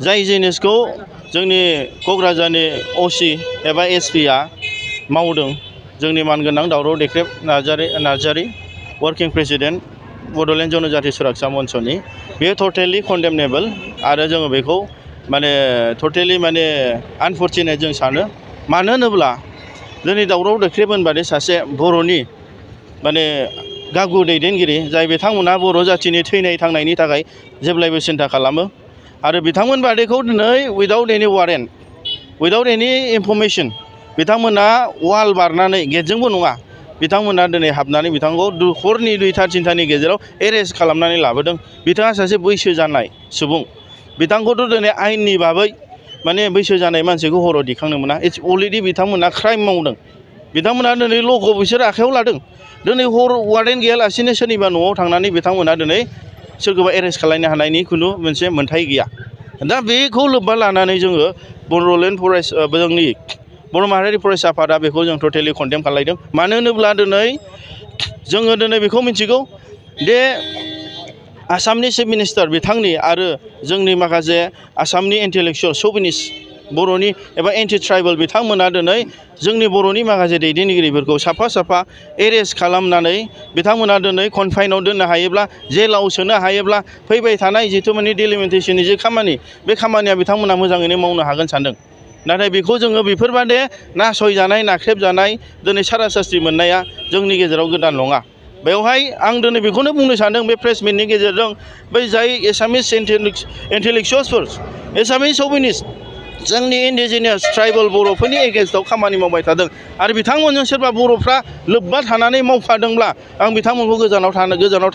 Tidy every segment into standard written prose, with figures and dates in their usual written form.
जाय जिनिसखौ जोंनि क'क्राझारनि असि एबा एसपिआ मावदों जोंनि मानगोनां दावराव देख्रेब नार्जारी वर्किं प्रेसिडेन्ट बड'लेण्ड जनजाति सुरक्षा मन्चनि बेयो टटेलि कन्डेमनेबल आरो जोङो बेखौ माने टटेलि माने आनफर्चुनेट जों सानो मानो होनोब्ला दिनै दावराव देख्रेब होनबादि सासे बर'नि माने गागु दैदेनगिरि जाय बिथांमोना बर' जाथिनि थैनाय थांनायनि थाखाय जेब्लायबो सिन्था खालामो आरो बिथांमोन बादिखौ दिनै उइदाउट एनि वारेन्ट उइदाउट एनि इनफरमेसन बिथांमोना वाल बारनानै गेटजोंबो नङा बिथांमोना दिनै हाबनानै बिथांखौ हरनि 2:30 गेजेराव एरेस्ट खालामनानै लाबोदों। बिथाङा सासे बैसो जानाय सुबुं बिथांखौथ' दिनै आयेननि बाबै माने बैसो जानाय मानसिखौ हराव दिखांनो मोना इट्स अलरेडि बिथांमोना क्राइम मावदों बिथांमोना दिनै ल'खौ बिसोर आखायाव लादों दिनै हर वारेन्ट गैयालासिनो सोरनिबा न'आव थांनानै बिथांमोना दिनै सोरखौबा एरेस्ट खालामनो हानायनि खुनु मोनसे मोन्थाय गैया। दा बेखौ लोब्बा लानानै जोङो बड'लेण्ड जोंनि बर' माहारियारि फरायसा आफादा बेखौ जों टटेलि कन्डेम खालामदों। मानो होनोब्ला दिनै जोङो दिनै बेखौ मिथिगौ दे आसामनि चिफ मिनिस्टार बिथांनि आरो जोंनि माखासे आसामनि इन्टेलेक्सुवेल श'भिनिस्ट बर'नि एबा एन्टि ट्राइबेल बिथांमोना दिनै जोंनि बर'नि माखासे दैदेनगिरिफोरखौ साफा साफा एरेस्ट खालामनानै बिथांमोना दिनै कनफाइनाव दोननो हायोब्ला जेलाव सोनो हायोब्ला फैबाय थानाय जिथु माने डिलिमिटेसननि जे खामानि बे खामानिया बिथांमोना मोजाङैनो मावनो हागोन सानदों। नाथाय बेखौ जोङो बेफोरबादि नासयजानाय नाख्रेबजानाय दिनै सारा सास्ति मोननाया जोंनि गेजेराव गोदान नङा। बेवहाय आं दिनै बेखौनो बुंनो सानदों बे प्रेस मिटनि गेजेरजों बै जाय एसामिस इन्टेलेक्सुवेल्सफोर एसामिस श'भिनिस्ट जोंनि इन्डिजिनियास ट्राइबेल बर'फोरनि एगेन्स्टआव खामानि मावबाय थादों आरो बिथांमोनजों सोरबा बर'फ्रा लोब्बा थानानै मावफादोंब्ला आं बिथांमोनखौ गोजानाव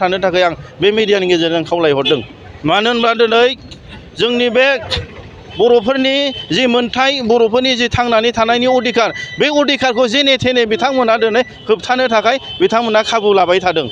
थानो थाखाय आं बे मिडियानि गेजेरजों खावलायहरदों। मानो होनब्ला दिनै जोंनि बे बर'फोरनि जि मोन्थाय बर'फोरनि जि थांनानै थानायनि अधिकार बे अधिकारखौ जेने थेने बिथांमोना दिनै होबथानो थाखाय बिथांमोना खाबु लाबाय थादों।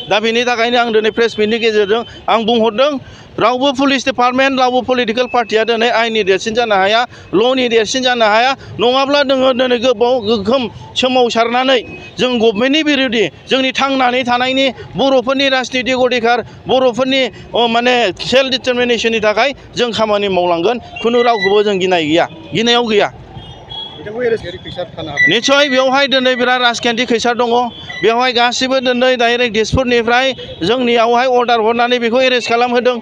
दा बेनि थाखायनो आं दिनै प्रेस मिटनि गेजेरजों आं बुंहरदों रावबो पुलिस डिपार्टमेन्ट रावबो पलिटिकेल पार्टिया दिनै आयेननि देरसिन जानो हाया ल'नि देरसिन जानो हाया नङाब्ला जोङो दिनै गोगोम सोमावसारनानै जों गभर्नमेन्टनि बिरोधि जोंनि थांनानै थानायनि बर'फोरनि राजनितिक अधिकार बर'फोरनि माने सेल्फ डिटारमिनेसननि थाखाय जों खामानि मावलांगोन खुनु रावखौबो जों गिनायाव गैया। निस्सय बेवहाय दिनै बिराद राजखान्थि खैसार दङ बेवहाय गासिबो दिनै डाइरेक्ट दिसपुरनिफ्राय जोंनियावहाय अर्डार हरनानै बेखौ एरेस्ट खालामहोदों